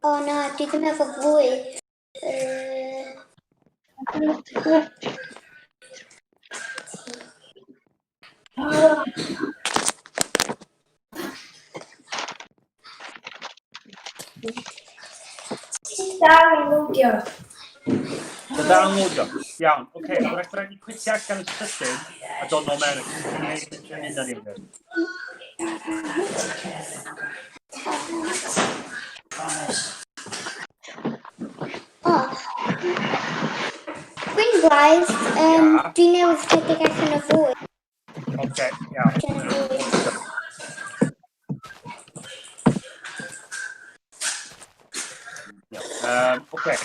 O na, dwi ddim efo fwyd. Uh... Dal yn lwdio. Mae dal yn lwdio. Iawn, oce. Okay. Rhaid rhaid ni cwitio allan y sydyn a dod nôl mewn. Dwi'n mynd â ni. O. Gwynblaidd, um, dwi newydd rhedeg allan o fwyd. Oce, iawn. Oce.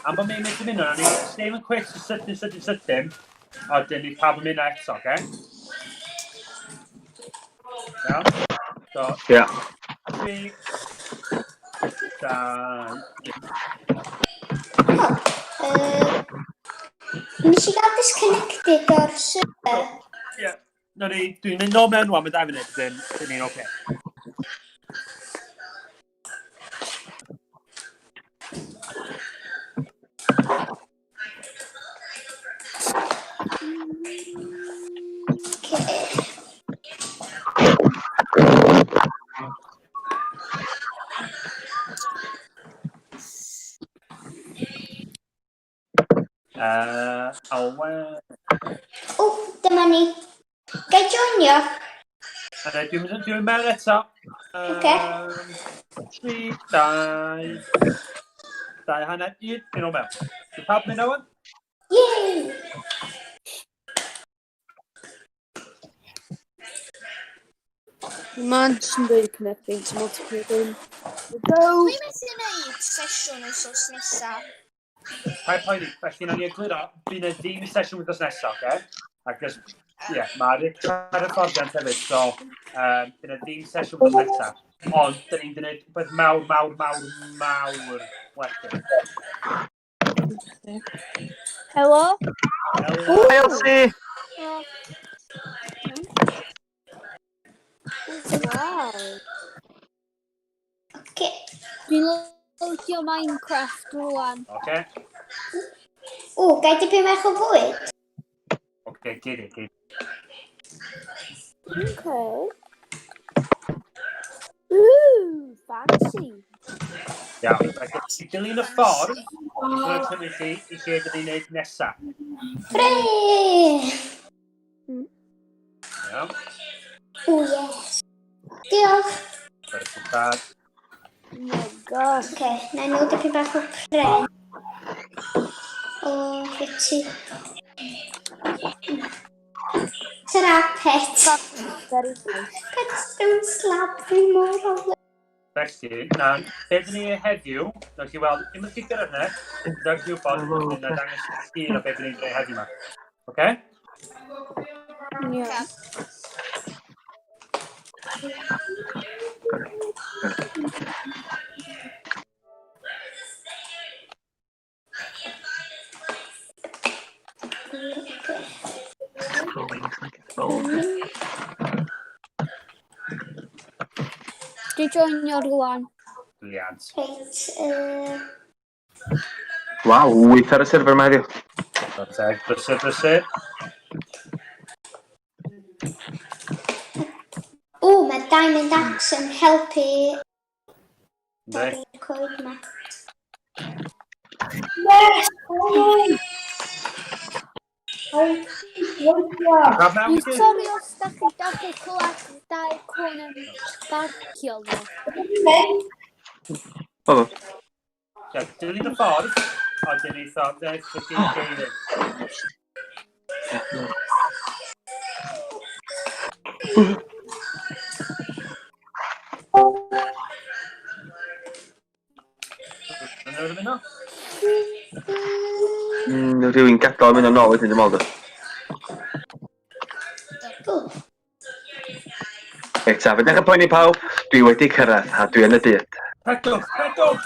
Am bod mi'n mynd i mynd o'n ni stay yn quick, sydyn, sydyn, sydyn, a dyn ni pawb yn mynd eto, oce? Iawn? So, Ia. 3, 2, O, uh, nes i gael disconnected o'r server. Ie. Na ni, dwi'n mynd nôl mewn rwan, mae dau funud, dyn, dyn ni'n oce. Okay. Alwen. O, dyma ni. Gai joinio? Dwi'n mynd dwi mewn eto. Oce. 3, 2, 2, hanner, 1, un o mewn. Di pawb mynd owen? Yay! Mae'n jyst yn dweud connecting to multiplayer game. Go! Dwi'n methu gwneud sesiwn wythnos nesaf. Paid poeni, felly nawn ni egluro, bydd yna ddim sesiwn wythnos nesaf, oce? Ac os, ie, yeah, mae Rick ar hyfforddiant hefyd, so bydd yna ddim sesiwn wythnos nesaf. Ond, dyn ni'n gwneud rhywbeth mawr, mawr, mawr, mawr wedyn. Helo? Helo. Hi Elsie! Wow. Okay. Dwi'n loadio Minecraft rwan. Oce, O, gai dipyn bach o fwyd? oce, gyd i, gyd. Okay. Ooh, fancy. Iawn, felly, ti dilyn y ffordd, dwi'n cymryd chi i lle dyn ni'n neud nesaf. Hooray! Iawn, O, yes. Diolch. very bad. Oh my gosh. Oce, na i nôl dipyn bach o pren. O, beth Ta-ra, pet. Very nice. Pet stone slab, fi mor oflyd. Felly, na, be dyn ni heddiw, na chi weld, unwaith chi gyrraedd yna, na chi wybod, na dangos llun o be dyn ni'n gwneud heddiw yma. Oce? Yeah. Scrolling like it's bold. Dwi'n joinio rwan. Brilliant. Reit, Waw, wyth ar y server yma heddiw. Teg, brysur, brysur. O, mae Diamond Axe yn helpu Yndi. torri'r coed yma. Yes! Oi! Oi! Pawb mewn? Dwi'n sori os da chi'n gallu clywed dau cwn yn barcio nhw. O, Ie, dilyn y ffordd, a dyn ni thought, there's the key David. Yn yw'n ymuno? Rhywun gadael mynd yn ôl wedyn, dwi'n meddwl. O, Reit, ta, fedrwch poeni pawb, dwi wedi cyrraedd a dwi yn y byd. Rhedwch, rhedwch!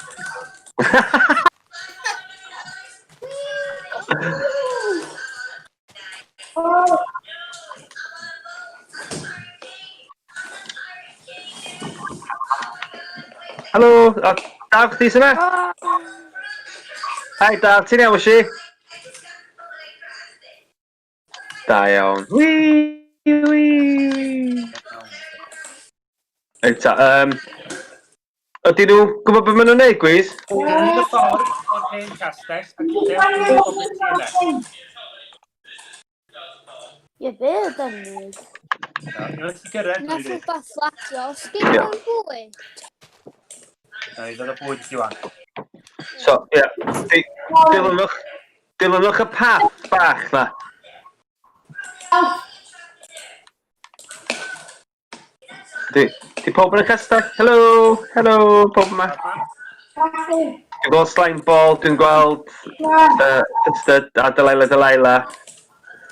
Helo, o, Daf, chdi sy'n yna? Hi Daf, ti'n iawn, si? Da iawn. Wii, wii, wii. Reit ta, ydyn nhw gwybod beth maen nhw'n neud, Gwiz? Dilyn y ffordd o'r hen castell ac dewch i weld beth sy'n yna. Ie, be ydyn nhw? Unwaith ti gyrraedd, Na dwi'n dweud. rhywbeth fflatio. Sgyn nhw'n bwyd? Na i ddod o bwyd i ti wan. So, ie. Yeah. Dilynwch, dilynwch y path bach na. Di, di pob yn y castell? Helo, helo, pob yma. Dwi'n gweld slime ball, dwi'n gweld Custard a Delilah Delilah.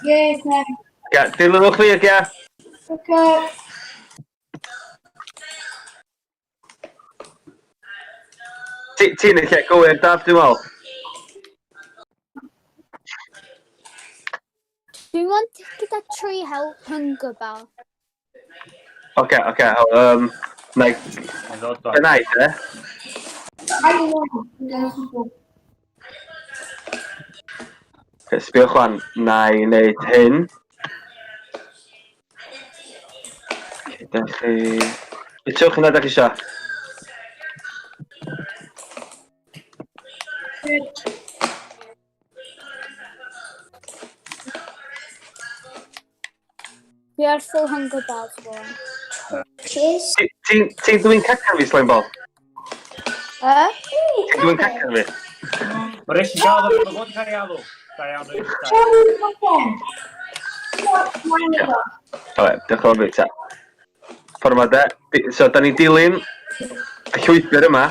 Ie, yeah, Ia, dilynwch fi, ia. Okay. Ti'n y lle gywir, Daf, dwi'n meddwl. Dwi'n want gyda tri help hunger bar. Oce, oce, na i... Na i, de? Oce, sbiwch wan, na i wneud hyn. Oce, da chi... Itwch yna, da chi isio? Fi ar full hunger bars rwan. Cheers. Ti'n ti dwi'n cacan fi, Slime Ball? Eh? Ti'n dwi'n cacan fi? Mae Rich yn gael, mae fod yn cael ei alw. Da iawn, Rich. Da. Alright, diolch yn fawr fi, ta. Ffordd yma, de. So, da ni'n dilyn y llwybr yma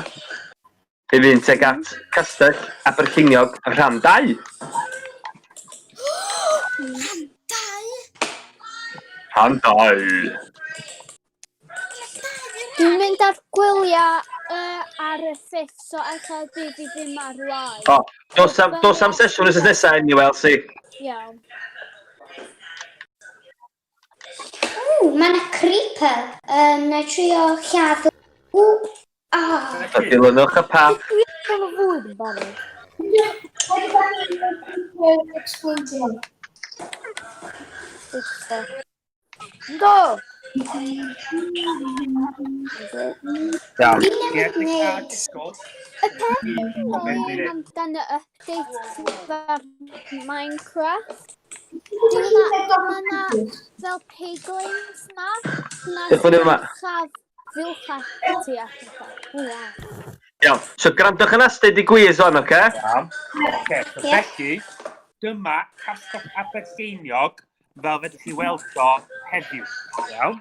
i fynd tuag at Castell Aberlliniog rhan 2. Rhan 2? Rhan 2. Dwi'n mynd ar gwyliau ar y 5th, so ella bydd fi ddim ar live. O, dos am, dos am sesiwn wythnos nesaf anyway, Elsie. Iawn. Ww, mae yna creeper. Na i trio lladd. Ww, ah. So dilynwch y path. Dwi'n cael y fwyd yn barod. Ynddo! Iawn. Fi newydd Get the car wneud. Discord. Y peth annoying amdan y update ar Minecraft, Mae 'na fel piglins 'na. Na Diolch yn fawr. Lladd fuwch ati a pethau. Wow. Iawn, so gwrandwch yn astud i gwiz o'n, oce? Iawn. Oce, so felly, dyma Castell Aberlleiniog fel fedrwch chi weld o heddiw. Iawn.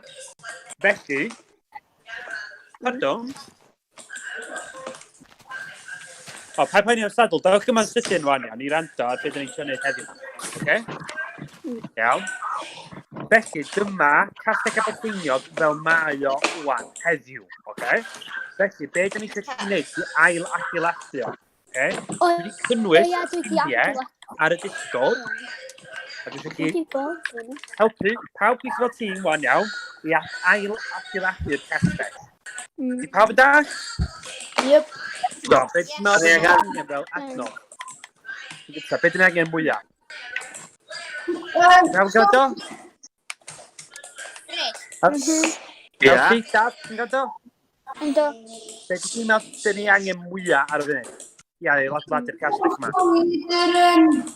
Felly, pardon. O, paid poeni am sadl, dewch yma'n sydyn rwan iawn i rando ar beth ni'n trio neud heddiw. Oce? Iawn. Felly, dyma Castell Aberdeiniog fel mae o wan heddiw. Oce? Felly, be dyn ni eisiau chi wneud i ail adeiladu o. Oce? O, Dwi wedi cynnwys ia, dwi wedi lluniau adeiladu. ar y Discord. A dwi eisiau chi Dwi wedi bod yn. helpu pawb gweithio fel tîm wan iawn i ail adeiladu'r castell. Di pawb yn dall? Yep. Do, be ti'n meddwl Yes. bod ni'n angen fel adnodd? Gyda, be dyn ni angen mwyaf? Pawb yn gwrando? Rich. Ia. Elsie, Dad, ti'n gwrando? Ynddo. Be ti'n meddwl dyn ni angen mwyaf ar y funud? Ia, i ladladu'r castell yma.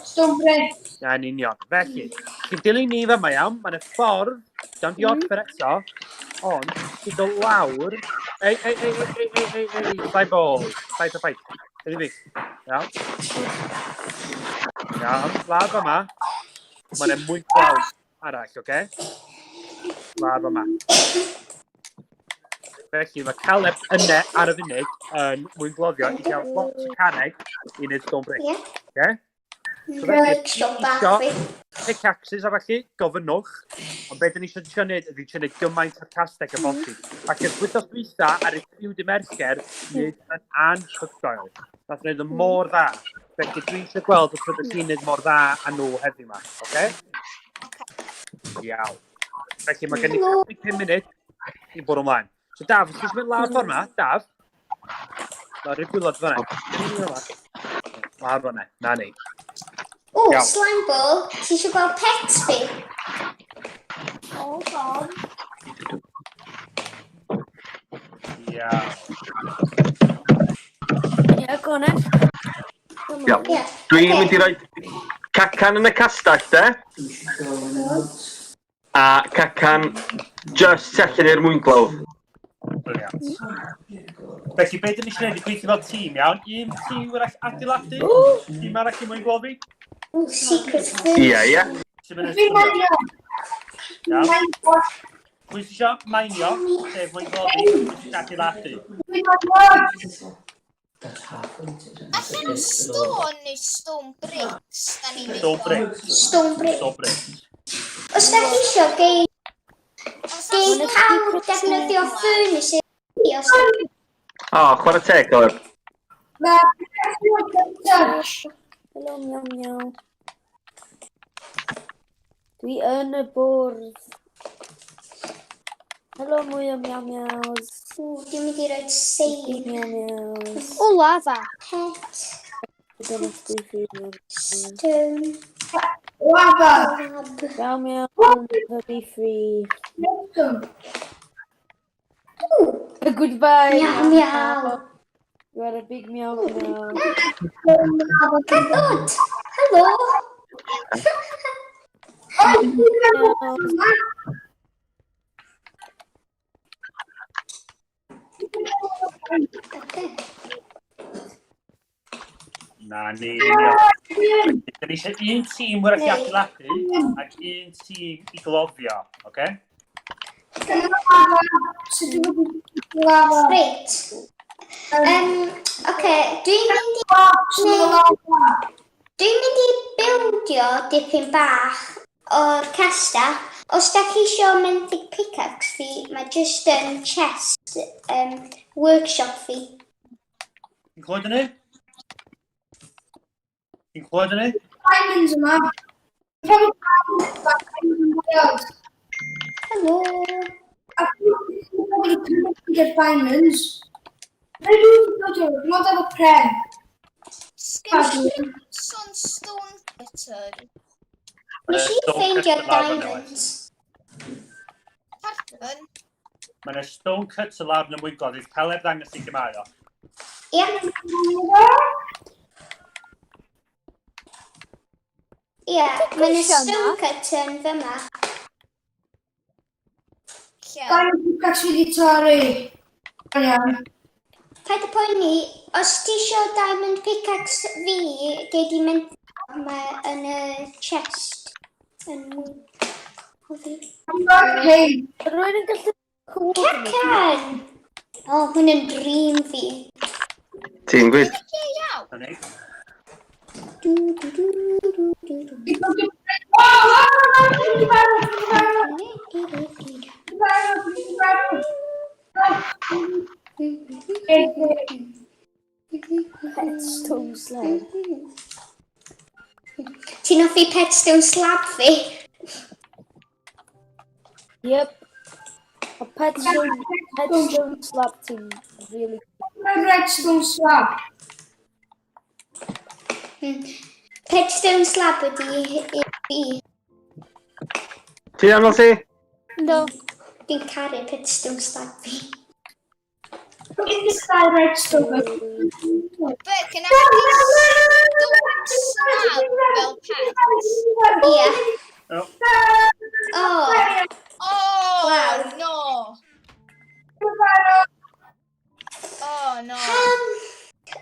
Stone brick. Ia, yn union. Felly, chi'n dilyn ni fama iawn, mae'n y ffordd, dan di orffen eto, ond ti'n dod lawr... Ei, ei, ei, ei, ei, ei, ei, ei, fly ball, fight, fight, fight. Ydy fi. Iawn. Iawn, lawr fama. Mae'n mwy gweld arall, oce? Okay? Lawr fama. Felly mae Caleb yna ar y funud yn mwyngloddio i gael lot o carreg i wneud stone brick. Ie. Okay? So felly, Reit, stone bach isio fi. pickaxes a felly, gofynnwch. Ond be dyn ni eisiau trio wneud ydy trio wneud gymaint o'r castell y bosib. Ac yr wythnos dwytha ar y criw dy Mercher, wneud yn anhygoel. Nath wneud yn mor dda. Felly dwi eisiau gweld os ydych chi'n wneud mor dda â nhw heddiw yma. Oce? Iawn. Felly mae gen i 45 munud i bwrw ymlaen. So Daf, os ti'n mynd lawr ffordd yma, Daf. Lawr i'r gwylod fan'na. Lawr fan'na. Na ni. O, Iawn. slime ball, ti eisiau gweld pet fi? Hold on. Iawn. Ie, go on then. Iawn. Ie. Dwi'n Ocê. mynd i roi cacan yn y castell, de? A cacan just tu allan i'r mwynglawdd. Brilliant. Felly, be dyn ni eisiau gwneud i gweithio fel tîm, iawn? Un tîm wrach adeiladu, tîm arall i mwyn gloddi. O, secret first. Ie, ie. Sy'n mynd Fi'n mainio. Iawn. Mainio. Pwy sy'n eisiau mainio, sef mwyn gloddi, pwy sy'n eisiau adeiladu? Fi'n mainio. Allan stone neu stone bricks, da ni'n mynd Stone bricks. Stone brick. Stone bricks. Os da chi eisiau, gei, Os gei oes pawb defnyddio furnace i os O, chwarae teg, Caleb. Mae touch. Helo, miaw, miaw. Dwi yn y bwrdd. Helo, mwy o miaw miaws. Ww, dwi'n mynd i roi seir. Miaw miaws. O, lava. Pet, Dyna chdi miaw. stone, Lava. lab. Miaw miaw, puppy free. Welcome. Ww, Goodbye. miaw miaw. You are a big meow meow. Cathod! Helo! Oh, fi'n mainio. Okay. Na ni, union. Dyn ni eisiau un tîm wrach i adeiladu ac un tîm i gloddio, oce? Sut dwi'n gwybod lava? Reit. Oce, dwi'n mynd i... Lava. Dwi'n mynd i bildio dipyn bach o'r castell. Os da chi isio menthyg pickaxe fi, mae just yn chest workshop fi. Ti'n clywed hynny? Ti'n clywed hynny? Diamonds yma. Probably diamonds. Helo! A dwi'n probably get diamonds. Be dwi'n dod o? Dwi'n dod efo pren. Sgen ti son stone cutter? Nes i Stone ffeindio cutter lawr fan'na, oes. diamonds. Pardon? Mae yna stone cutter lawr yn y mwynglawdd. Fydd Caleb ddangos i lle mae o. Ie, ie, mae yna gwisio yna? stone cutter yn fyma. Lle? Diamond pickaxe fi wedi torri. Iawn. Paid â poeni, os ti isio diamond pickaxe fi, gei di mynd mae yn y chest. Yn mwy. O fi. Okay. Rwy'n yn gallu cwrdd. Cacan! O, oh, hwn yn dream fi. Ti'n gweud? Lle iawn? Na ni. Du, du, du, du, du, du. Oh, oh, oh, oh, oh, oh, Pet stone slab. Ti'n hoffi pet stone slab fi? Yep. A pet stone slab ti'n really Redstone slab. Pet stone slab ydi i fi. Ti'n iawn, ti? No. Dwi'n caru pet stone slab fi. Redstone. Be, gynna chdi stone slab fel pet? Ie. Oh. O, Oh, Wow. no. Oh, no. pam...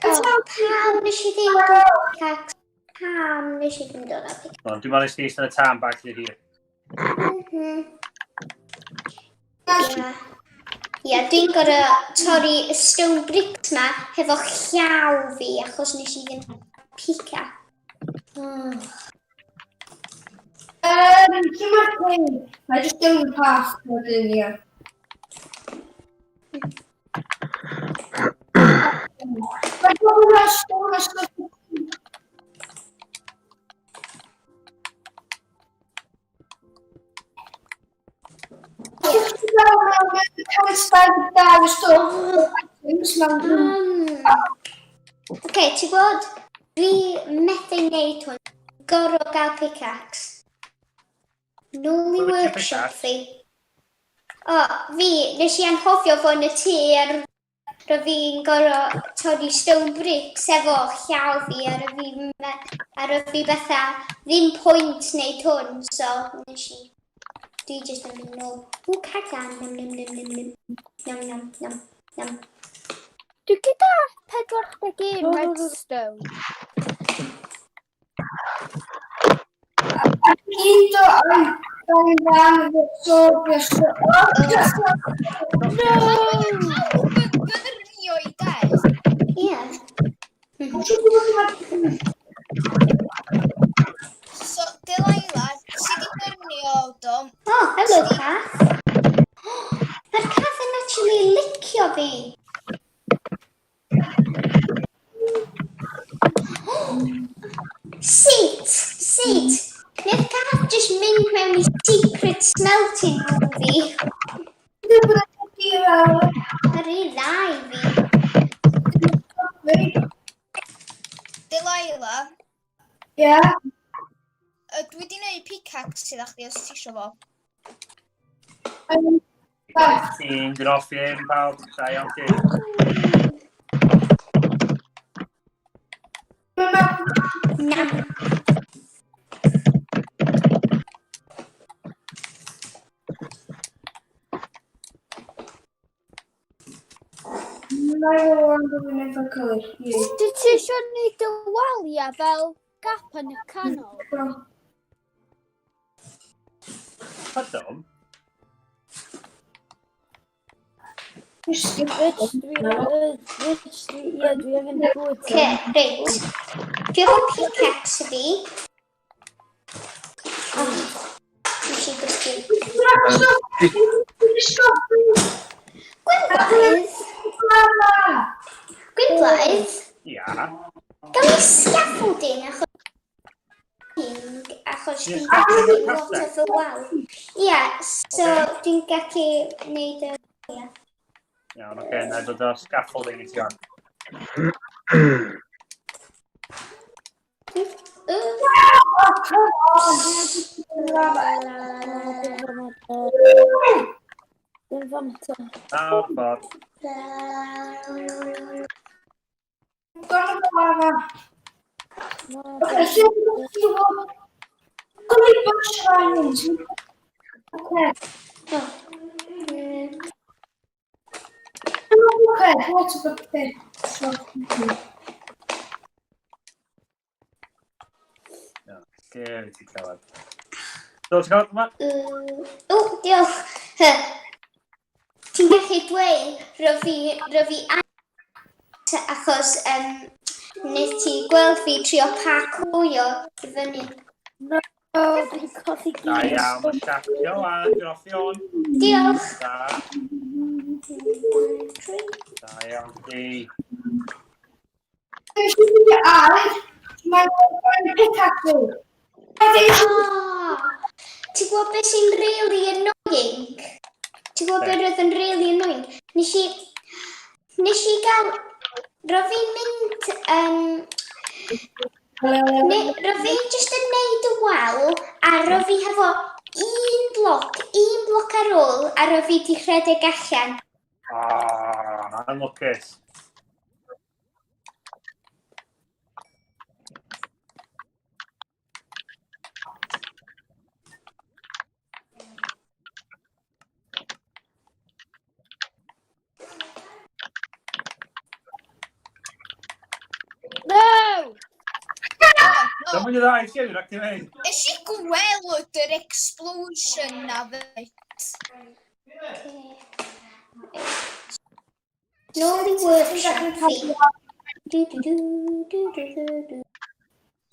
O, pam nes i ddim dod â pickaxe? Pam nes i ddim dod â pickaxe? Wel, dwi'n meddwl nes di eistedd yn y tân bach i hir. Ie. Ie, dwi'n gorau torri y stone bricks ma hefo llaw fi achos nes i ddim pica. Oh. Lle mae'r plane? Mae jyst dilyn y path wedyn, ie. Mae'n gwybod y stone a stone. Mae'n 122 stone. Oce, ti'n gwybod, dwi methu wneud hwn. Gorfod gael pickaxe. Nôl i Wel, wyt ti'n workshop pickaxe? fi. O, fi, nes i anghofio fod yn y tŷ ar ro fi'n gorfod torri stone bricks efo llaw fi a ro fi, a ro fi fatha ddim pwynt wneud hwn, so nes i, dwi jyst yn mynd nôl. Ww, cacan, nam nam nam nam nam, nam nam nam nam. Dwi gyda 41 redstone. Un do am dan so No! Pawb yn byrnio i death. Ie. So, Delilah, ti di byrnio, Dom? Oh, hello, cath. Mae'r cath yn actually licio fi. Sut? Sut? Neu'r cath just mynd mewn i secret smelting room fi. Yr un dda i fi. Delilah, Ie. dwi di neud pickaxe sydd chdi os ti isio fo. Ti'n dwi'n hoffi un, pawb. Da iawn ti. Na. Dwi ti eisiau gwneud y waliau fel gap yn y canol? Pardon? Rich, dwi... Rich, dwi... Ie, dwi angen bwyd. Oce, reit. Dwi efo pickaxe fi. Oh, nes i gysgu. Gwynblaidd. Gwynblaidd. Ia. Gawn ni scaffolding achos achos Ie, dwi'n scaffolding gallu o'r lot castell. of y wal. Ie, so dwi'n gallu neud y... Iawn, oce, na i dod o scaffolding i ti o'n. Ooh. Dim fan eto. Nawr, ffordd. Na, Iawn, lle wyt ti'n cael? So, ti'n cael yma? O, diolch. Hy. Ti'n gallu dweud ro fi, ro fi achos nes ti gweld fi trio parkourio i fyny. O, dwi wedi colli Da gyd. iawn, mae siapio a dwi'n hoffi hwn. Diolch. Da, da iawn ti. Oh, ti'n gwybod beth sy'n really annoying? Ti'n gwybod beth roedd yn really annoying? Nes i gael... Ro fi'n mynd... Ne, ro fi jyst yn neud y wal, a ro fi hefo un bloc ar ôl, a ro fi di rhedeg allan. Ah, anlwcus. No! O, Dyma ni dda i ti, rhaid i fynd. Nes i gweld yr explosion na fyd. Nôl i workshop fi. Du, du, du, du, du, du, du.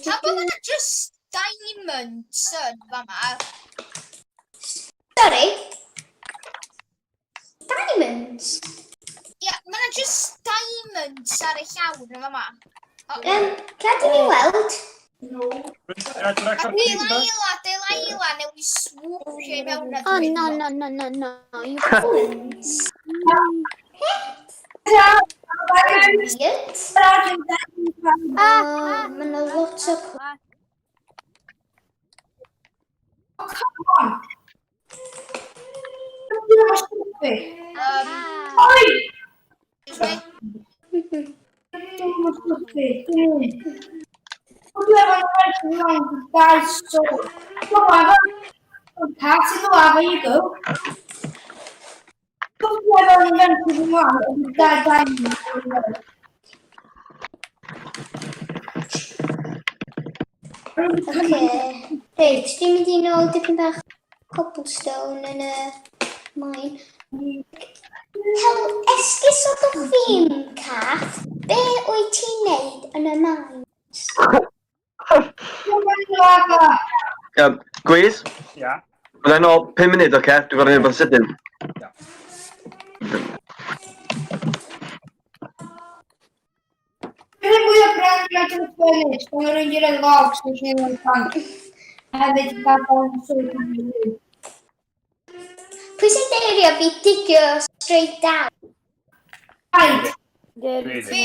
Pa bod yna just diamonds yn fama? Sorry. Diamonds. Ia, yeah, mae yna just diamonds ar y llawr yn fama. O, Gad i fi weld. Rhaid A o'r creeper. Delilah, Delilah, newn ni swoopio i mewn a Oh, dweud no, fo. no, no, no, no. You Diamonds. Weird. Ah, Oh, mae yna lot o... ah. Oh, come on. Dwi'n stwff Ah. Oi! Excuse me. Dwi'n stwff fi. Dwi'n efo dau so. Go lava. Cat in the lava you go. Dwi'n efo inventory ymlaen, dau diamond. Oce. Reit, dwi'n mynd i nôl dipyn bach cobblestone yn y mine. Hel, esgusodwch fi'n cath, be wyt ti'n neud yn y mine? Lava. Gwiz, Ia. bydda i'n ôl 5 munud, oce? Dwi'n gorfod neud rhywbeth sydyn. Ia. Dwi'n mwy o brand na dwi'n furnace, pan o'n i'n rhoi logs yn lle o'n tank. Hefyd, gadael yn sôn yn hynny. Pwy sy'n deirio fi digio straight down? Paid! Ie, Fi...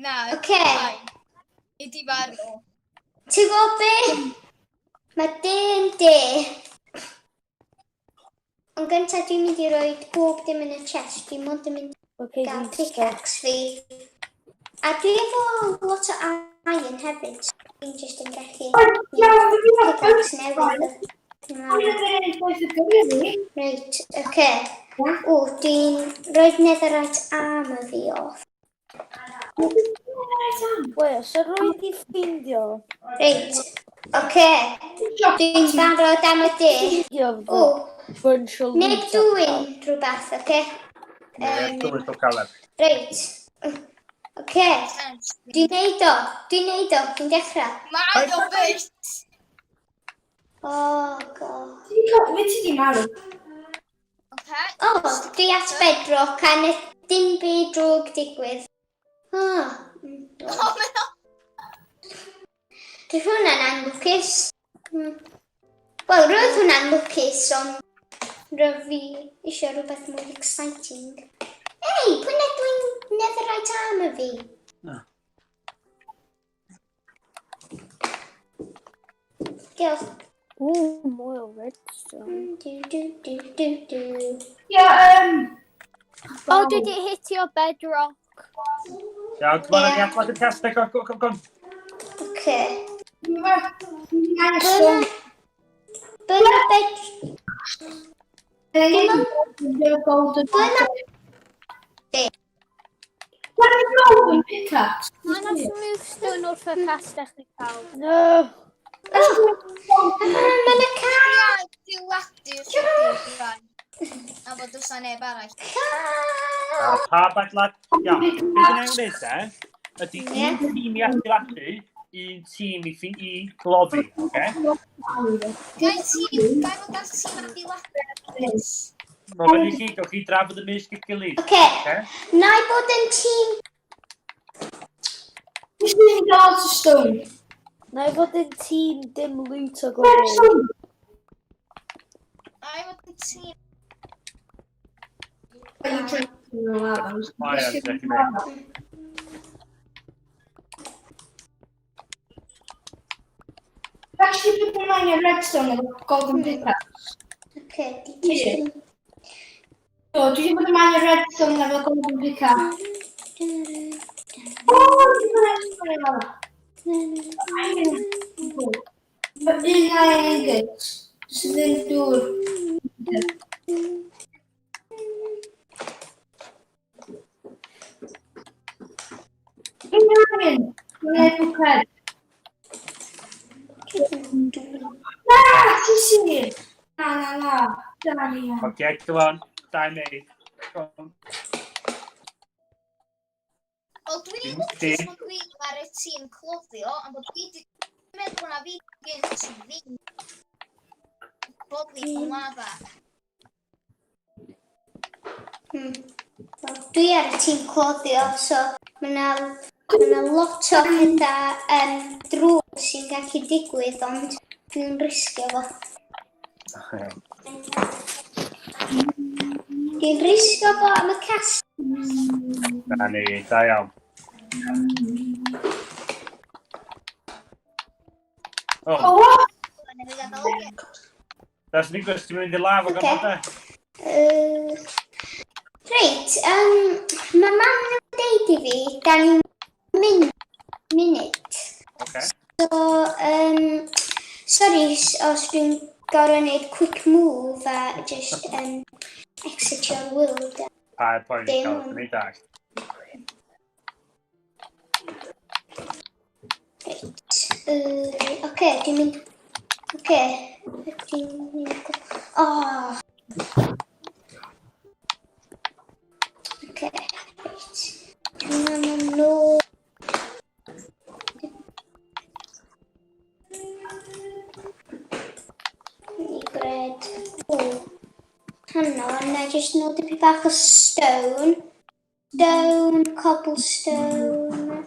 Na. Oce. Fine. I di farw. Ti'n gwybod be? Mae de yn de. Ond gyntaf dwi'n mynd i roi bob dim yn y chest. Dwi'n mond yn mynd Oce, i gael dwi'n stuck. pickaxe fi. A dwi efo lot o iron hefyd. so Dwi'n just yn gallu Iawn, dwi'n mynd pickaxe newydd. Dwi'n mynd gwaith y gyrru. Reit, oce. O, dwi'n rhoi netherite armor fi off. Wei, os ydw i wedi ffeindio... Reit, oce. Dwi'n barod am y de. Ffeindio O, bunch o neb loot dwyn rhywbeth, oce? Neb dwyn o Caleb. Reit. Oce. Dwi'n neud o. Dwi'n neud o. Dwi'n dechrau. Mae o byt. Oh, god. Fe ti di marw? Oce. O, dwi at bedrock a nes dim byd drwg digwydd. Oh, O, mae o... Dwi hwnna'n anlwcus. Wel, roedd hwnna'n lwcus, ond roedd fi eisiau rhywbeth mwy exciting. Ei, pwy na dwi'n netherite armor fi? Na. Diolch. Ww, mwy o redstone. Du, du, du, du, du. Ie, O, dwi wedi hitio bedrock. Iawn, come on, Ie. ni adlad y castell, go, go, go, go. Oce. Dwi'n Byna... Byna bed... Byna... Golden pickaxe. Mae yna smooth stone wrth y castell i pawb. No! Mae yna car! Adeiladu chydig rhan. A bod oes 'na neb arall. Car! A pawb adlad... Iawn, beth yn ei wneud e, ydy Ie. un tîm i adeiladu, un tîm i, ffi- i gloddi, oce? Gai tîm, gai fod ar tîm adeiladu. Mae fyny chi, gewch chi drafod ymysg eich gilydd, Oce. oce? Na i bod yn tîm... Dwi'n mynd i gael lot o stone. Na i fod yn tîm dim loot o gwbl. Stone. Ai fod yn tîm. Mae o'n definitely. Actually, put mine in redstone efo golden pickaxe. Oce, di jyst yn... Do, dwi wedi bod yn mine redstone efo golden pickaxe. O, dwi'n bod redstone efo. Un iron ingot. Sydd yn dŵr. Un iron. Mae'n ei bwced. Na, ti sir. Na, na, na. Da ni. Oce, come on, dau mei. Come on. Wel, dwi'n Dim lwcus dim. bod dwi ar y tîm cloddio, ond bod dwi 'di meddwl na fi gynt ddim boddi yn lava. Wel, Dwi ar y tîm cloddio, so mae yna ma 'na lot o pethau drwg sy'n gallu digwydd, ond dwi'n risgio fo. Dwi'n risgio fo am y cast. Na ni, da iawn. Oh, Oh, what? that's ni gwrs, ti'n mynd i laf o Ocê. gorfod e? Reit, mae mam yn deud i fi, da ni'n mynd munud. Oce. So, sorry os dwi'n gorfod gwneud quick move a just exit your world. Paid poeni, Dim cael, ond. ni dall. Reit, oce, dwi'n mynd. Oce, dwi'n mynd. Oh. Oce, reit. Dwi'n mynd yn ôl. Ni bread. O. Hano, na jyst nôl dipyn bach o stone. Stone, cobblestone.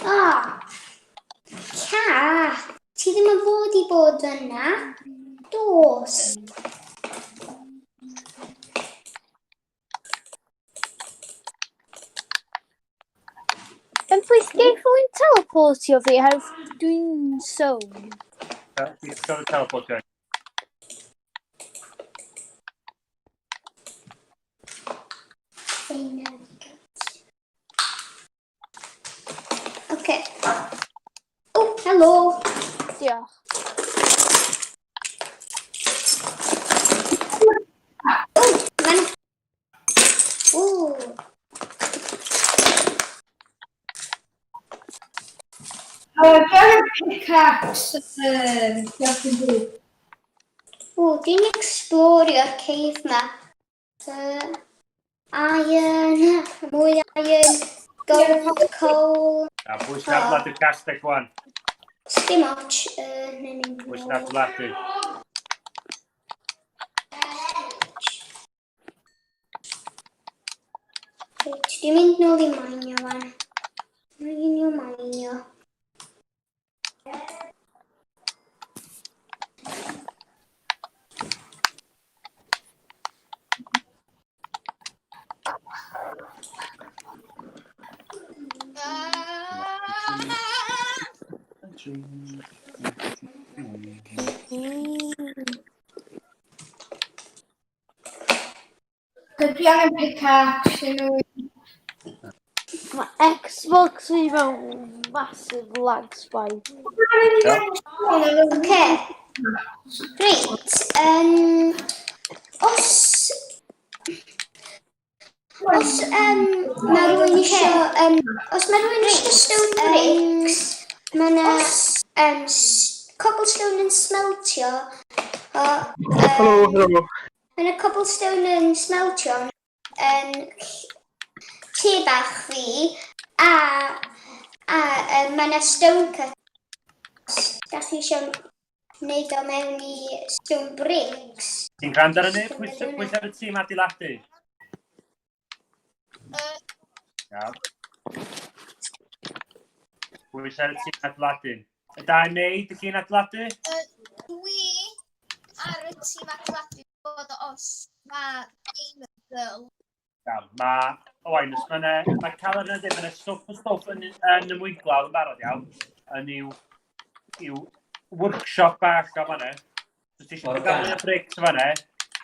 Ah! Ca! Ti ddim yn fod i bod yna. Dos. Yn please, geith rhywun teleportio fi herwydd dwi'n sôn. Ti'n gorfod teleportio. There we go. Okay. Oh, hello. Diolch. Oh, man. Oh. Dwi angen pickaxe, diolch yn fawr. Oh, dwi'n explorio'r cave ma. Iron, mwy iron, gold, coal. A pwy sy'n adeiladu'r castell wan? Dim ots. Neu mynd Pwy sy'n nôl. adeiladu? Reit, dwi'n mynd nôl i mainio wan. Mainio, mainio. Ah! Dwi angen pickaxe yn nhw. Mae Xbox fi mewn massive lag spike. Oce. Reit, os mae rhywun isio, os mae rhywun isio stone bricks, mae yna cobblestone yn smeltio. O, Helo, helo. Mae yna cobblestone yn smeltio yn tŷ bach fi, a mae yna stone cut. Da chi eisiau wneud o mewn i stone bricks. Ti'n gwrando ar hynny? Pwy sy ar y tîm adeiladu? Iawn. Pwy sy ar y tîm adeiladu? Y da neu, dych chi'n adeiladu? Dwi ar y tîm adeiladu bod os mae Gamer Girl. Iawn, mae... Owain, os mae ma cael yna ddim, mae'n stwff o stwff yn y mwynglawdd yn barod iawn, yn i'w workshop bach o fanna. Os ti eisiau O'r cael mwy o bricks o fanna,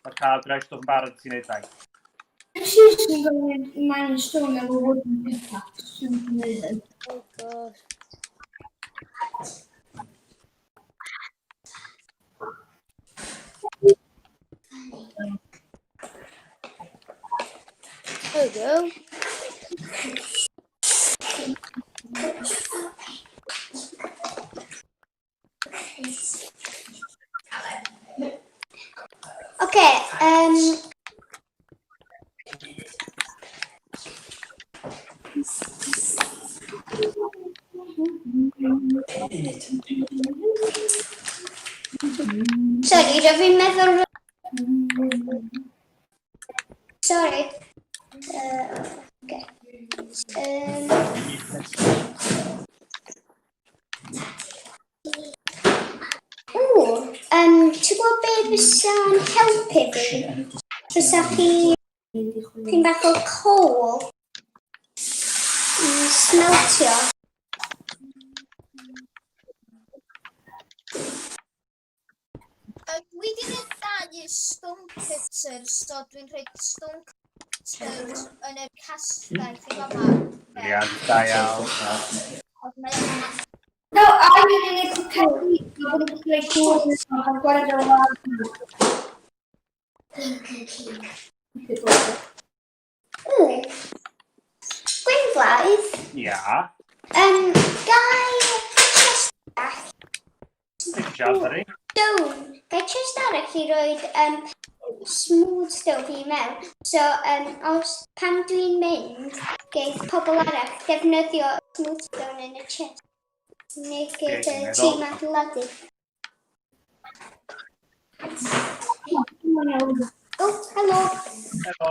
mae cael droi stwff yn barod ti'n neud rhaid. Sy'n gwneud mine stone efo wooden pickaxe. Sy'n gwneud yn. Oh gosh. There we go. Oce, sorry, rydw i'n meddwl. Sorry. Okay. Ww, ti'n gwybod be Fysa'n helpu fi? Fysa chi chi'n bach o coal i smeltio? Dwi wedi gwneud dau stone cutter, so dwi'n rhoi stone cutters yn y castell i fama. Brilliant, da iawn. Ond mae o'n No, a dwi'n unig cwceri, mae bod yn gwneud cwr yn cael gwared o'r wal. Ww. Gwynflaidd. Ia. Gai chest arall? Dim siarad, sori. Stone. Gai chest arall i roed smooth stone fi mewn. So, os pan dwi'n mynd, geith pobl arall defnyddio smooth stone yn y chest. Neu geith y tîm adeiladu. Oh, helo. Helo.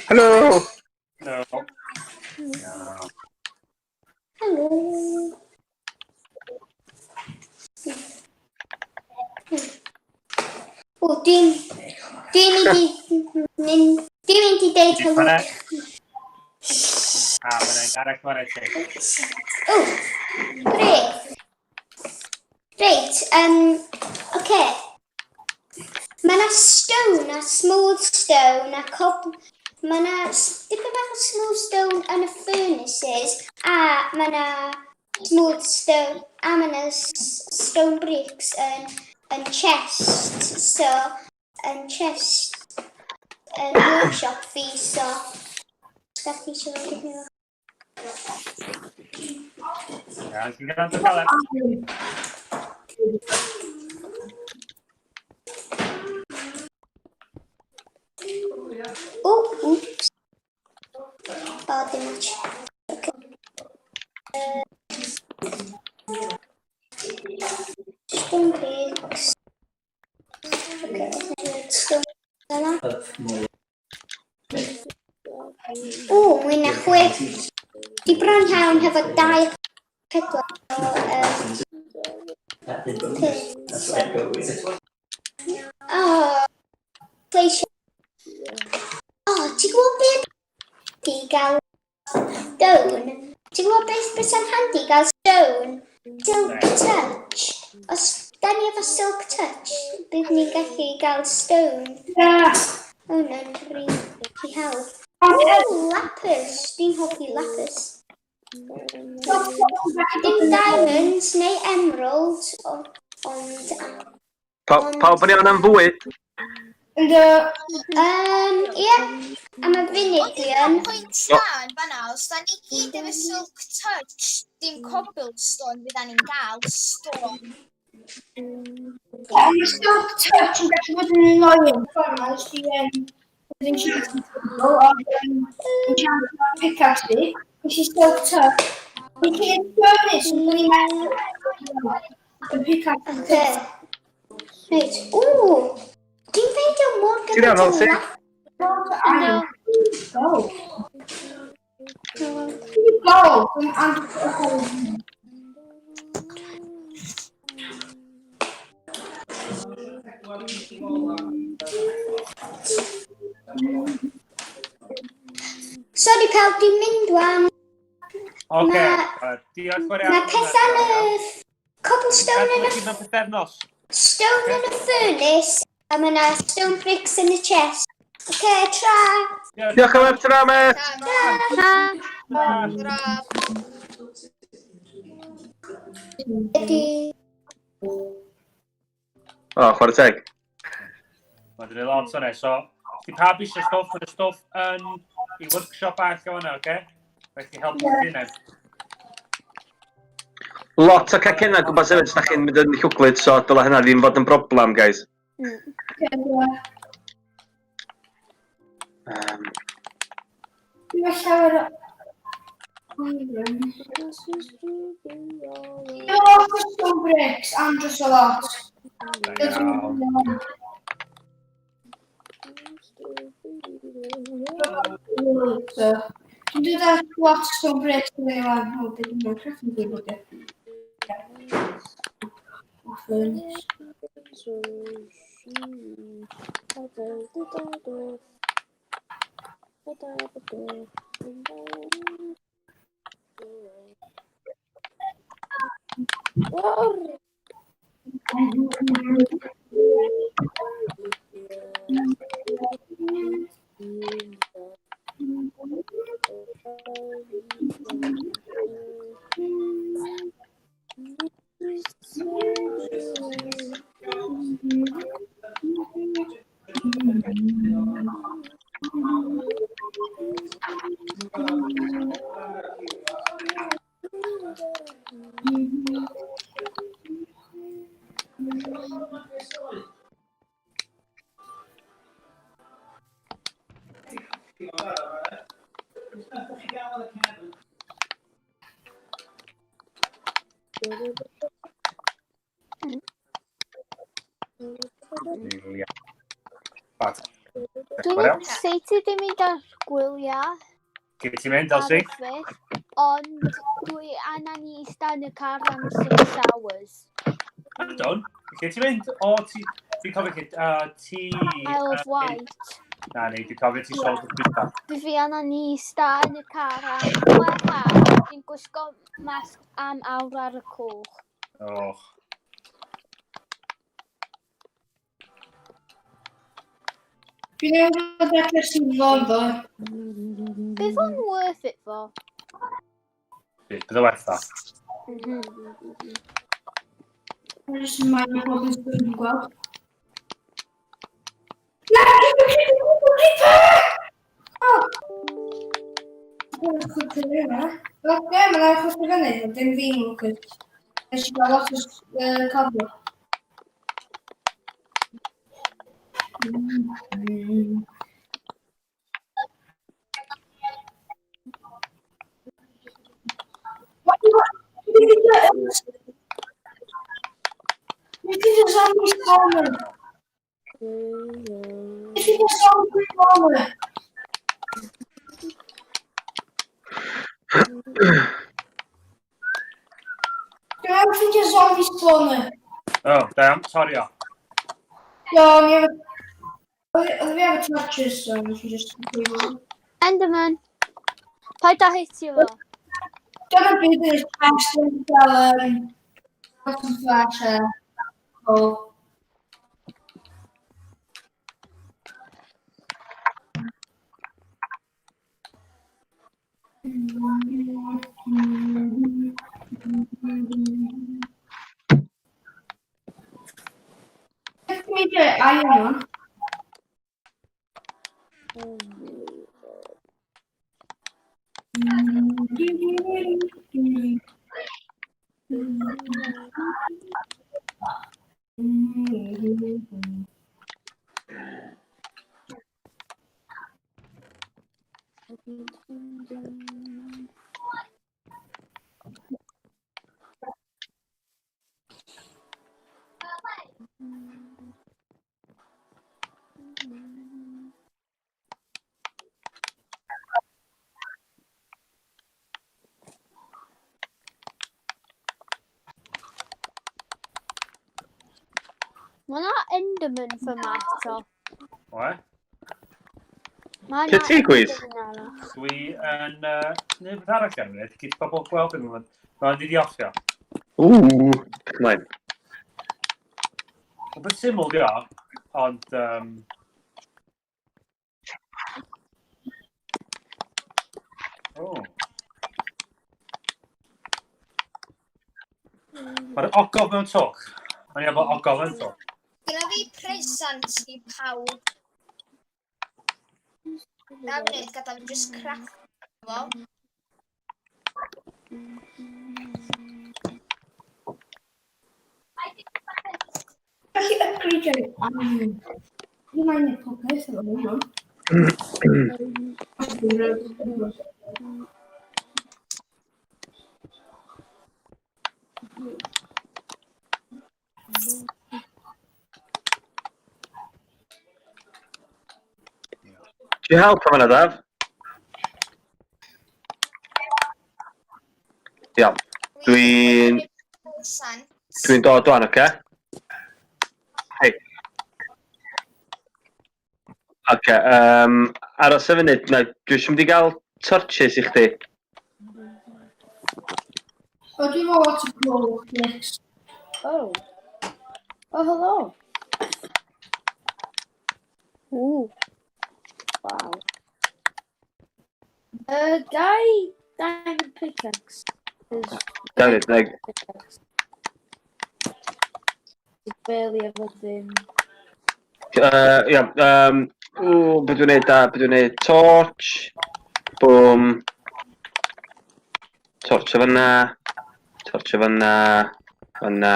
Helo! Helo. Helo. O, dwi'n mynd i mynd, dwi'n mynd i deud helo. A, mae'n arall fan ti. O, grêt. Reit, oce. Mae yna stone a smooth stone a cob. Mae yna dipyn bach o smooth stone yn y furnaces a mae yna smooth stone a mae yna stone bricks yn chest. So, yn chest yn workshop fi, so os da chi eisiau dipyn o. Iawn, ti'n gwrando cael O, oops. O, dim ots. Okay. Stone bricks. Okay, stone yna. O, mwy na 6. Di bron iawn hefo 2 pedwar o pins. O, pleisio. O, ti'n gwybod beth di gael stone? Ti'n gwybod beth bysa'n handi gael stone? Silk touch. Os da ni efo silk touch, bydd ni'n gallu gael stone. Yeah. Hwnna'n rili hawdd. O, lapis. Dwi'n hoffi lapis. Dim diamonds neu emeralds, ond Pawb yn iawn am fwyd? Ynddo. Ie, am y funud dwi yn. Pwynt da yn fanna, os da ni gyd efo silk touch, dim cobblestone fydda ni'n gael, stone. Mae silk touch yn gallu bod yn annoying. Ffordd ma, nes di yn enchanting table, ond enchanting pickaxe fi. Nes i silk touch. Nes i yn furnace, ond o'n i'n meddwl y pickaxe. Oce. Reit, ww! Dwi'n ffeindio mor Ti'n iawn, gymaint o Elsie? laff. Gold. Gold. And Sorry pawb, dwi'n mynd wan. Oce, Ma- diolch yn iawn. Mae pethau'n y cobblestone yn y Mewn pythefnos. stone yn y furnace a mae yna stone bricks yn y chest. Oce, tra! Diolch am ta Met! Ta, Ha. tra. Ydy. O, chwarae teg. Mae wedi lot o'n e, so di pawb eisiau stwff, mae'r stwff yn i workshop arall o hwnna, oce? Felly helpu chi hunain. Lot o cacenna gwmpas hefyd, os da chi'n mynd yn llwglyd, so dyle hynna ddim fod yn broblem, guys. Dwi'n llawer o iron. Dwi'n lot o stone bricks, and just a lot. Da iawn. So, dwi'n dod â lot o stone bricks yn ei wan. O, beth yw'n crafting table di? O, furnace. Dwi'n excited i mynd ar gwyliau. Gyd ti'n mynd, Elsie? Ond dwi angen i ista yn y car am 6 hours. Pardon? Lle ti'n mynd? O, ti... Dwi'n cofio lle... Ti... Isle of Wight. Na ni, dwi'n cofio ti sôn wrth dwytha. Dwi fi angen i ista yn y car am 6 awr. Dwi'n gwisgo masg am awr ar y cwch. Och. Dwi'n meddwl bod dechrau sy'n fod fo. Bydd o'n worth it fo? Bydd o werth o. Mae'n jyst yn mae'n bod yn sôn gweld. Na, creeper, creeper, creeper! Oh! Mae'n chwilio yna. Oce, mae'n achos o fyny, ond dim fi'n lwcus. Nes i gael lot o cofio. Nes i zombie spawner. Nes i zombie spawner. Dwi'n meddwl ffeindio zombie spawner. O, da iawn, sori o. Do, ni efo... Oedd fi efo torches, so nes i just... Enderman. Paid â hitio fo. Dyma byd yn y chest yn cael lot o flash a coal. Beth mi eisiau iron on? Mae yna Enderman fy ma eto. Oe? Mae Lle yna ti, Gwys? Enderman arall. Dwi yn... Neu beth arall ar y funud, gyd pobl gweld yn mynd. Mae'n di offio. Ww, ymlaen. Rhywbeth syml di o, ond... Oh. Mae'r ogof mewn twch. Mae'n iawn bod ogof yn twch. Gyda fi presant i pawb. Na funud, gadael fi just craff fo. Gallu upgrade i'r iron. Dwi'n mae'n neud pob peth efo hwnna. Ti help am yna, Daf? Iawn. Dwi'n Presant. Dwi'n dod wan, oce? Hei. Oce, aros y funud, na, dwi eisiau mynd i gael torches i chdi. O, dwi'n meddwl lot o gold bricks. Oh. Oh, hello. Ooh. Wow. Gai diamond pickaxe. 'Cause Dafydd, nag. Pickaxe. Dwi barely efo ddim. Ia, ww, be dwi'n neud da, be dwi'n neud? Torch. Boom. Torch o fyna. Torch o fyna. Fyna.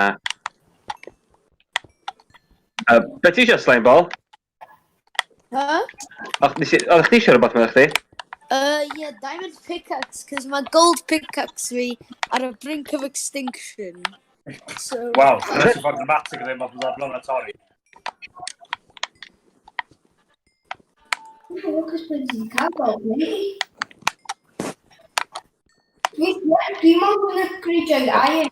Be ti eisiau, Slime Ball? Huh? Oeddech chdi eisiau rhywbeth, meddwl chdi? Yeah, diamond pickaxe, cos mae gold pickaxe fi ar y brink of extinction. So... Wel, dyna sy'n ffordd dramatic ddim o bla bla torri. Dwi'n lwcus bod ti'n cael gold, neu? Dwi'n meddwl yn upgrade o'i iron.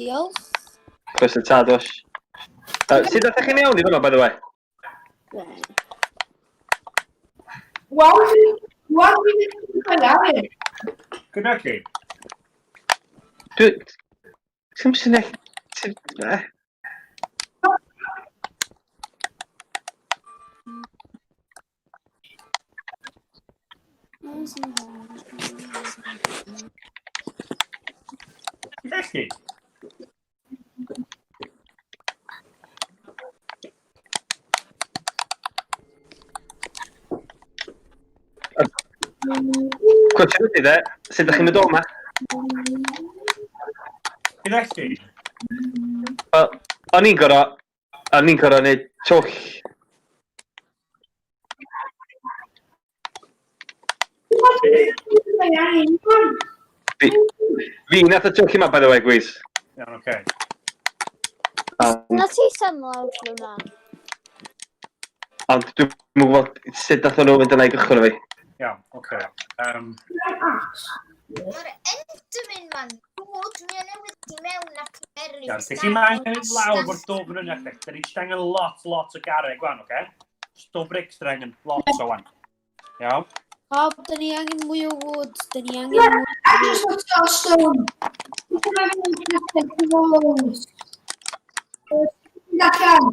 Diolch. Croeso tad, oes. Sut ydych chi'n iawn i fyna, by the way? Waw, waw, dwi'n upgrade o'i iron. Gyda chi? Dwi... Ti'n syniad... Gyda chi? Cwestiwn ydy de, sut ydych chi'n mynd o yma? Gyda chi? Wel, o'n i'n gorau... O'n i'n gorau neud twll. Fi nath y twll yma, by the way, gwys. Iawn, oce. Na ti sam lawr fyna. Ond dwi'n gwybod sut nath nhw fynd yna i gychwyn o fi. Iawn, oce. Mae'r Enderman ma'n dod, mi o'n newydd di mewn ac mewn. Iawn, lle chi'n angen mynd lawr mor dwfn yn eich. Da ni jyst angen lot, lot o garreg wan, oce? Stone bricks da angen lot o wan. Iawn? Pawb, da ni angen mwy o wood. Da ni angen mwy I just want to stone. Dwi'n allan. Dwi'n allan.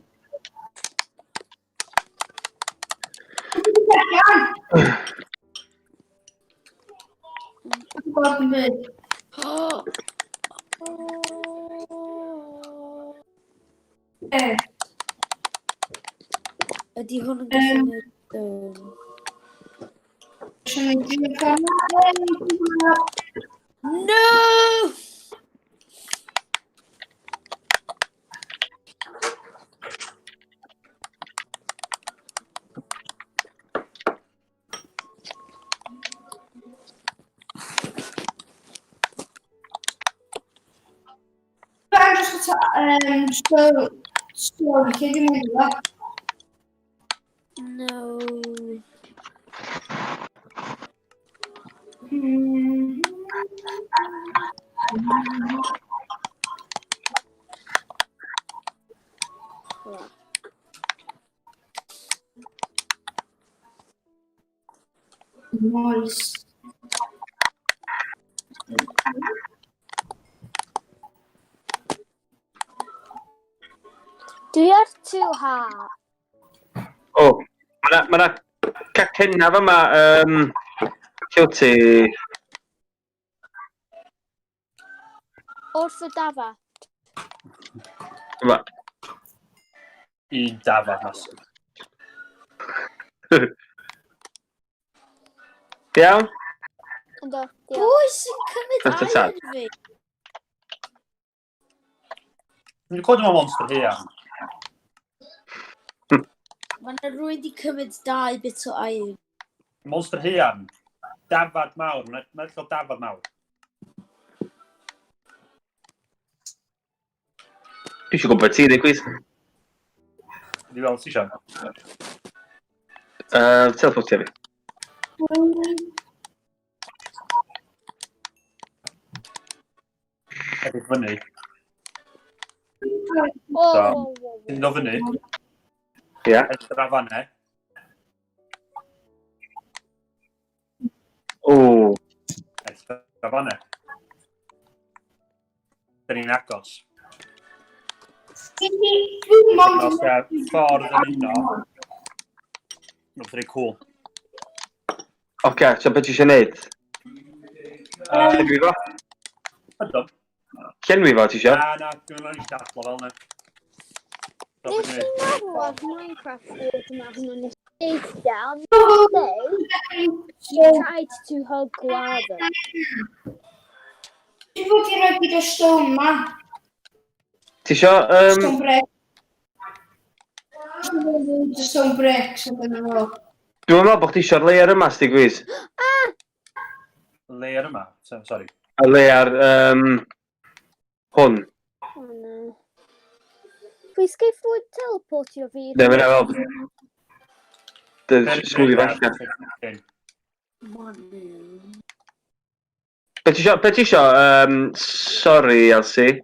Dwi'n gwybod yn byd. o. E, Ydy hwn yn gallu neud... eisiau gwneud dwi'n allan. No! I'm just got so, lle dwi'n mynd i No. Nice. Dwi ar two heart. O, mae 'na ma cacenna fama, lle wyt ti? Wrth y dafad. Yma. Un dafad masif. Iawn? Ynddo, diolch. Pwy sy'n cymryd Croeso tad. iron fi? Dwi'n clywed yma monster haearn. Mae yna rhywun wedi cymryd dau bit o iron. Monster haearn. Dafad mawr. Mae'n ma cael dafad mawr. Dwi eisiau gwybod ti, dweud gwis. Di weld ti eisiau. Teleportio fi. Edrych fyny. O, So. o, o, Ti'n dod fyny, Ia. edrych ar fanne. O, Edrych ar fanne. Dyn ni'n agos. Dwi'n mond Os y ffordd yn uno, mae'n pretty cool. oce, so beth ti eisiau neud? Llenwi fo? Ydw. Llenwi fo, ti eisiau? Na, na, dwi'n mynd i dadlo fel yna. So, Nes be i dwi'n neud? marw ar Minecraft world yma hwnnw nes i down. They tried to hug lava. Dwi'n fod i roi gyda stone ma. Ti eisiau, Stone brick. Stone bricks yn dyna fo. Dwi'n meddwl bod chdi eisiau'r layer yma, sti gwis. Layer yma, so, sorry. Y layer, hwn. Oh no. Please gei fwyd teleportio fi. Ne, mae'n fel... Smwddio fo allan. Be ti isio, be ti isio, sorry, Elsie.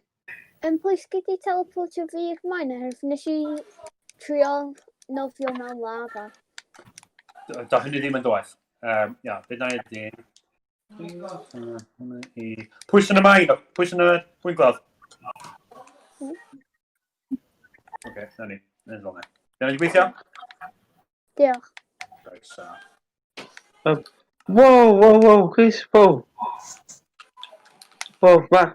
Please gei di teleportio fi i'r maen oherwydd nes i trio nofio mewn lava. Do hynny ddim yn doeth. Ia, beth na ydi... Pwy sy'n y maen? Pwy sy'n y... Pwy'n gweld? Oce, na ni. Yn fel 'na. Dyna wedi gweithio? Diolch. Right, so. Wow, wow, wow, Chris, wow. Wow, mae...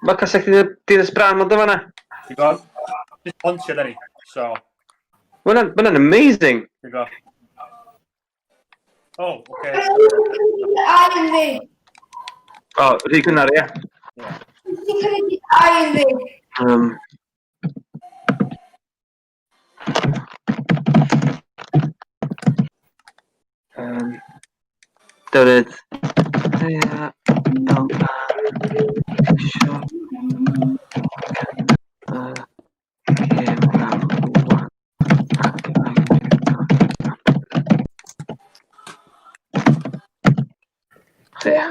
Mae castell Dinas Bran ond fan'na. Ti'n gweld? Just pontio da ni. So, Ma' hwnna'n amazing. ti'n gweld? Oh, oce. Iron fi. O, rhy gynnar, ie. Dwi'n cymryd iron fi. Dyryd. Ie, L, A, isio. Gêm am wan. Ac am Ie.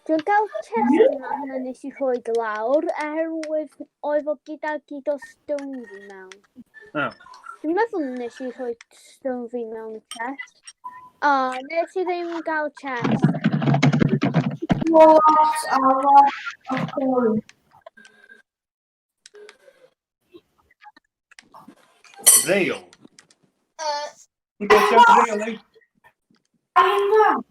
Dwi'n cael chest yma hwnna nes i rhoi lawr oherwydd oedd o gyda gyd o stone fi mewn. Oh. Dwi'n meddwl nes i rhoi stone fi mewn y chest. O, nes i ddim gael chest. Lot a lot o coal. Rail. Ti'n gweithio rail, ei? Iron man.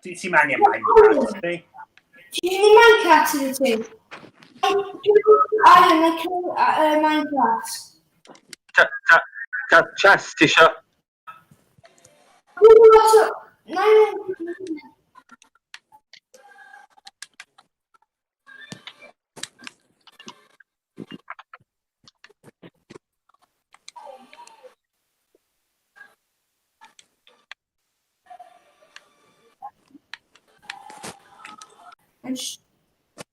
Ti'n angen minecart, ni? Ti'n mynd i minecart yn y ti? Iron, I kill minecart. Ta chest ti isio? Dwi'n lot o... Na, na.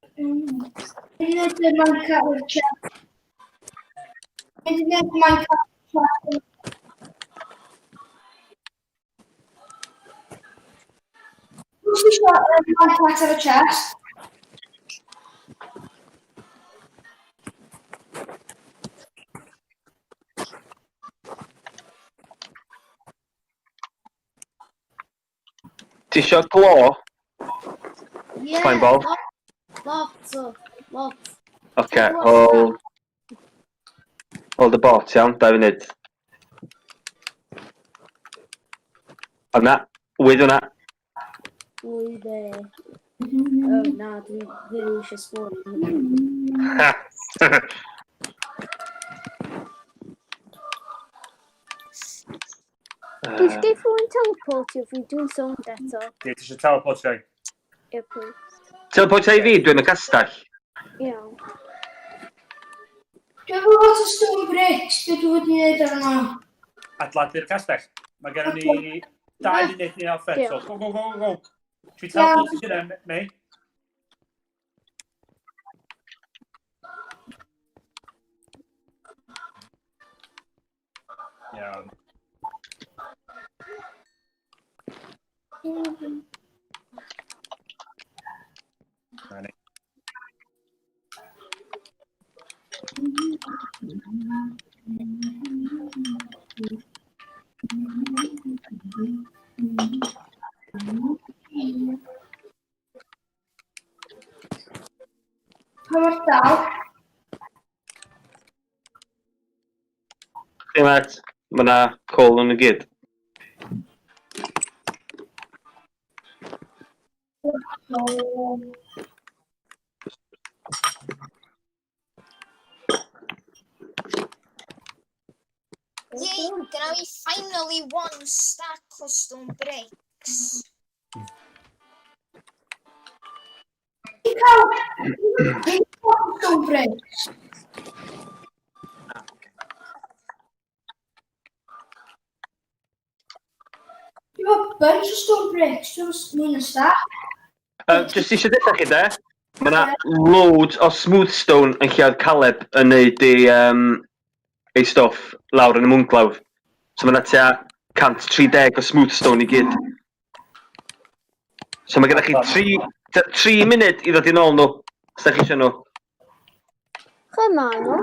Dwi'n mynd i minecart with chest. Dwi'n mynd i minecart with chest. Pwy sy'n eisiau minecart efo chest? Ti isio glo? Yeah, Fine ball. Lot, lot o, lot. Oce, hold the bot, iawn, 2 funud. O na, wyd hwnna. Pwy be? Oh, na, dwi ddim eisiau sgôr. Ha! Please gei rhywun teleportio fi, dwi'n sownd eto. Ti eisiau teleportio i? Ie, please. Teleportio i fi, dwi'n y castell. Iawn. Dwi'n efo lot o stone bricks, be dwi wedi gwneud ar yna? Adeiladu'r castell. Mae gennym ni 2 munud i orffen, so Diolch. go, go, go, go, go. Ti teleportio hynna, Mei? Iawn. Na ni. Pa mor dal? Chdi, met, mae yna coal yn y gyd. Yay, gyda fi finally one stack o stone bricks. Ti'n cael... Ti'n cael stone bricks? Dwi'n efo bunch o stone bricks, dwi'n mwy na stack. Just eisiau dweud chi de, mae yna loads o smooth stone yn lle oedd Caleb yn neud ei, ei stwff lawr yn y mwynglawdd. So mae yna tua 130 o smooth stone i gyd. So mae gennych chi 3, 3 munud i ddod i nôl nhw, os da chi eisiau nhw. Lle maen nhw?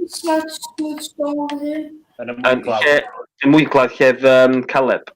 Smooth, smooth stone over there. Yn y Yn mwynglawdd. lle, yn mwynglawdd llef Caleb.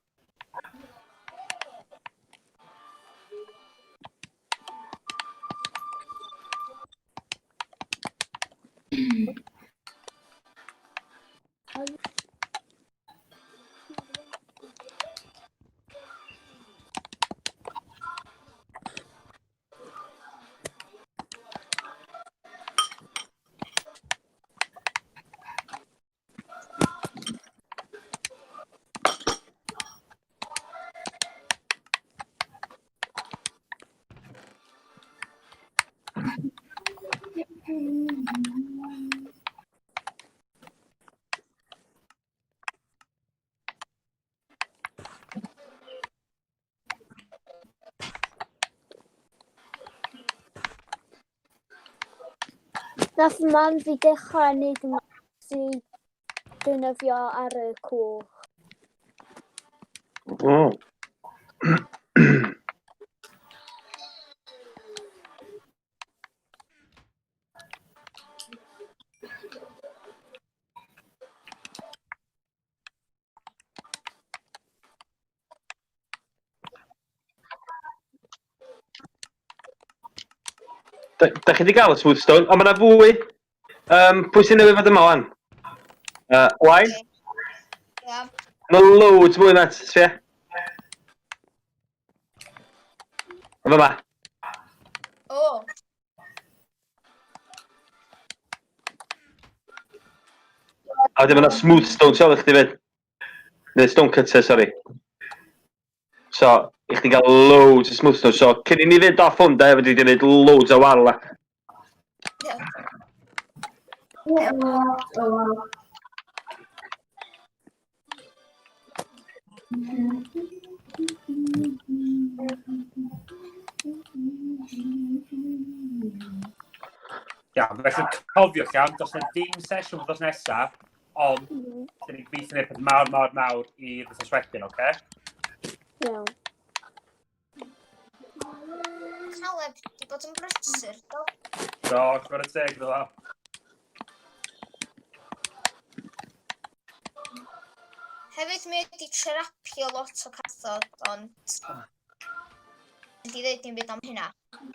Nath mam fi dechrau wneud y maps i defnyddio ar y cwch. Oh. Da, da chi wedi cael y smooth stone, ond mae yna fwy. Pwy sy'n newydd fod yma wan? Owain? Ia. Mae loads mwy na, sbia. Yn fyma. O, A wedyn mae yna smooth stone tu ôl i chdi fyd. Neu stone cutter, sorry. So, i chdi gael loads o smooth stone. So, cyn i ni fynd off hwn, de, fedri di wneud loads o warl. Ie. Yeah, a lot, a lot. Iawn, felly cofiwch iawn, does na dim sesiwn wythnos nesaf, ond dyn ni'n gobeithio gwneud peth mawr, mawr, mawr i'r wythnos wedyn, oce? Iawn. Caleb, di bod yn brysur, do? Do, chwarae teg iddo fo. Hefyd mi wedi trapio lot o cathod, ond... Wedi dweud dim byd am hynna.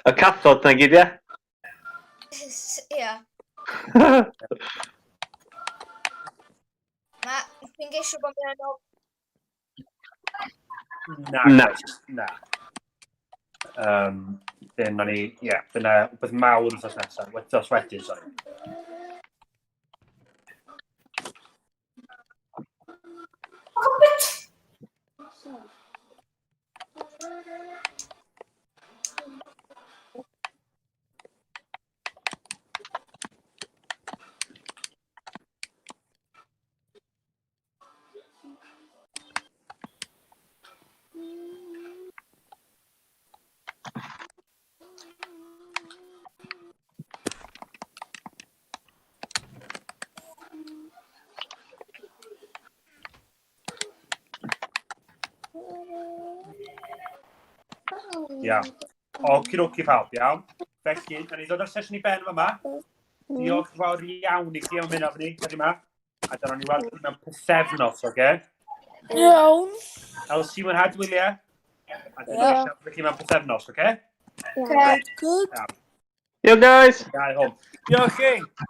Y cathod na gyd, ie? Ie. Ma, dwi'n geisio bod mewn o... Na. Na. Na. Dyn ni, ie, yeah, dyna rhywbeth mawr wythnos nesaf, wythnos wedyn, sorry. Oh, but... Iawn. Okie pawb, iawn. Felly, da ni ddod â'r sesiwn i ben yma. Diolch yn fawr iawn i chi am ymuno efo ni, heddiw yma. A dyna ni weld chi mewn pythefnos, oce? Iawn. Elsi, mwynhad wyliau. A dyna ni siarad efo chi mewn pythefnos, oce? Good, good. Yo, guys! Gael hwn. Diolch chi!